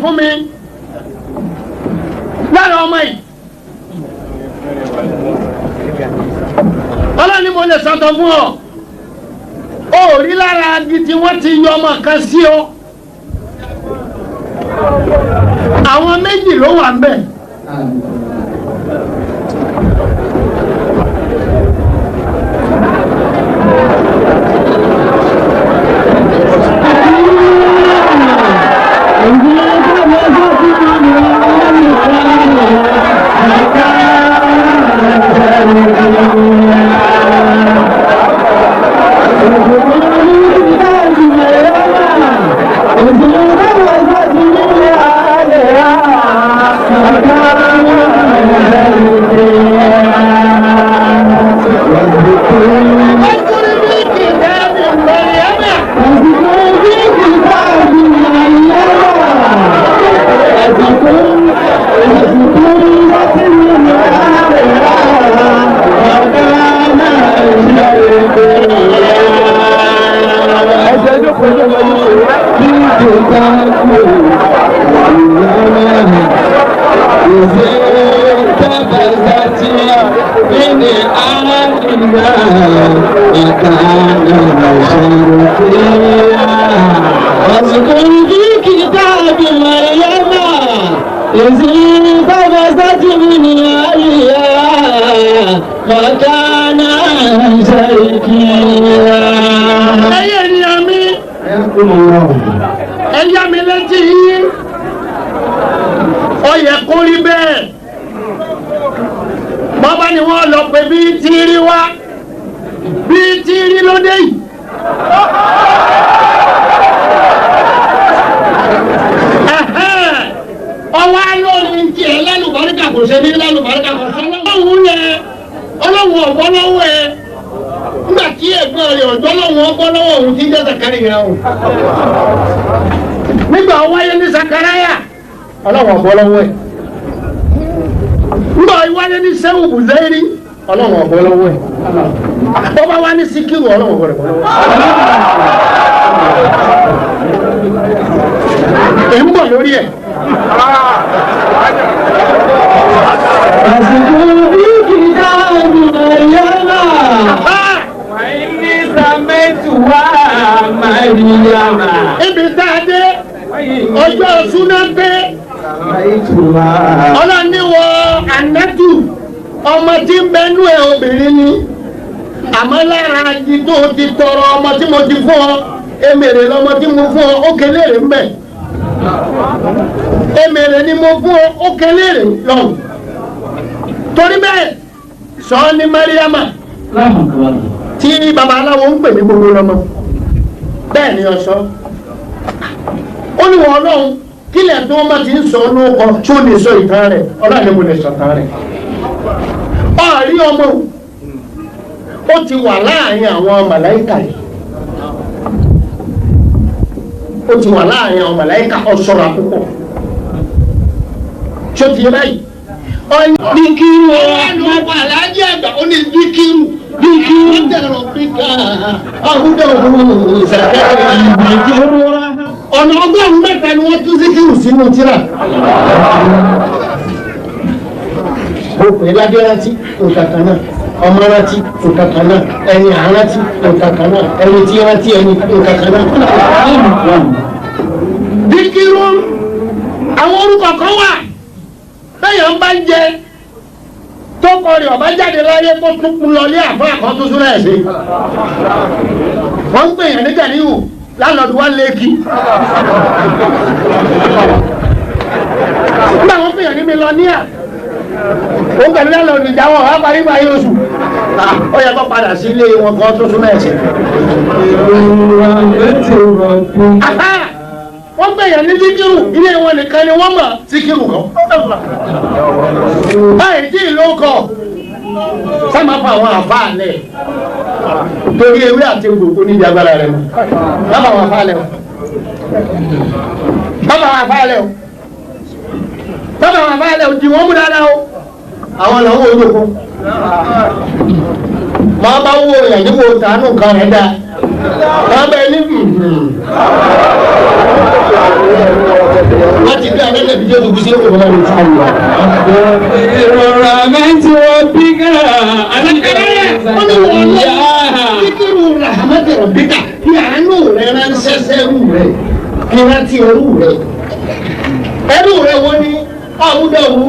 Fún mi lára ọmọ yìí, ọlọ́run ni mo lè sọ̀tọ̀ fún ọ. Ó rí lára agi tí wọ́n ti yọ ọmọ kan sí ọ. Àwọn méjì ló wà ńbẹ̀. Nígbà wáyé ní Sakaraya, ọlọ́wọ́ ọ̀bọ lọ́wọ́ ẹ̀. Nígbà wáyé ní sẹ́wù Bùzẹ́rì, ọlọ́wọ́ ọ̀bọ lọ́wọ́ ẹ̀. Bọ́bá wá ní Síkírù, ọlọ́wọ́ ọ̀bọ lọ́wọ́ ẹ̀. Ń bọ̀ lórí ẹ̀. Àsìkò bí kìí Ibi tá a dé, ọjọ́ súná pé ọlọ́niwọ̀ ànátù ọmọ tí ń bẹnú ẹ̀ obìnrin ni, àmọ́ lára agi tó ti tọrọ ọmọ tí mo ti fún ọ, emèrè lọmọ tí mo fún ọ, ó kelére ń bẹ̀. Emèrè ni mo fún ọ, ó kelére lọ́hùn. Torí bẹ́ẹ̀ sọ ní Mariama tí babaláwo ń pè ní gbogbo lọmọ. Bẹ́ẹ̀ ni ọ̀sọ́ ó ní wọn ọlọ́run kílẹ̀ tó wọ́n bá ti ń sọ lóko tí ó lè sọ ìtàn rẹ̀, ọlọ́run ni mo lè sọ ìtàn rẹ̀. Ọ̀rí ọmọ ó ti wà láàrin àwọn màláìkà yìí, ó ti wà láàrin àwọn màláìkà, ọ̀ṣọ́ra púpọ̀. Ṣé ó ti yẹ báyìí? Díkìrù ọ̀rọ̀ aláàjì àgbà ó ní díkìrù. Díkìrù dẹ̀rọ̀ píkà àhúdọ̀hún ìsàkẹ́rẹ́. Ọ̀nà 103 ni wọ́n tún síkìrù sínú tíra. Ó pè é ládé rántí nǹkan kan náà, ọmọ rántí nǹkan kan náà, ẹni àrántí nǹkan kan náà, ẹni tí rántí ẹni nǹkan kan náà. Díkìrù àwọn orúkọ kan wà bẹ́ẹ̀ ń bá ń jẹ tó kọrin ọba jáde láyé kó tún kú lọ ní àfọ àkọ́ tó súnra ẹ̀ sí. Wọ́n ń pè yàn ní Gàníyù lálọ́dún wá lẹ́kì. Nígbà wọ́n pè yàn ní mílíọ̀nìyà, òun pẹ̀lú lálọ́dún ìjáwọ̀ wá parí parí oṣù. Ó yẹ kó padà sí ilé wọn kan tó súnra ẹ̀ sí. Wọ́n pè yàn ní Síkírù, ilé wọn nìkan ni wọ́n mọ̀ Síkírù kan. Báyìí tí ìlú kọ sábà fún àwọn àfáà lẹ̀ torí ewé àti egbò níbi agbára rẹ̀ mọ́. Bàbá àwọn àfáà lẹ̀ o, bàbá àwọn àfáà lẹ̀ o, bàbá àwọn àfáà lẹ̀ o, di wọ́n mú dáadáa o. Àwọn làwọn ò lóko máa bá wo èèyàn níbo tàánù kan rẹ̀ dáa máa bẹ ní. Wọ́n ti gbé abẹ́lẹ̀ bí yóò dùkú sí òkú wọn lè ti. Ìrora mẹ́tí wọ́n bí ká. Wọ́n ní wọ́n lé kíkírù rahmatu rabbika fi àánú rẹ̀ ránṣẹ́ sẹ́rù rẹ̀ fi rántí ẹrú rẹ̀. Ẹrú rẹ̀ wọ́n ní àwùjọ wù.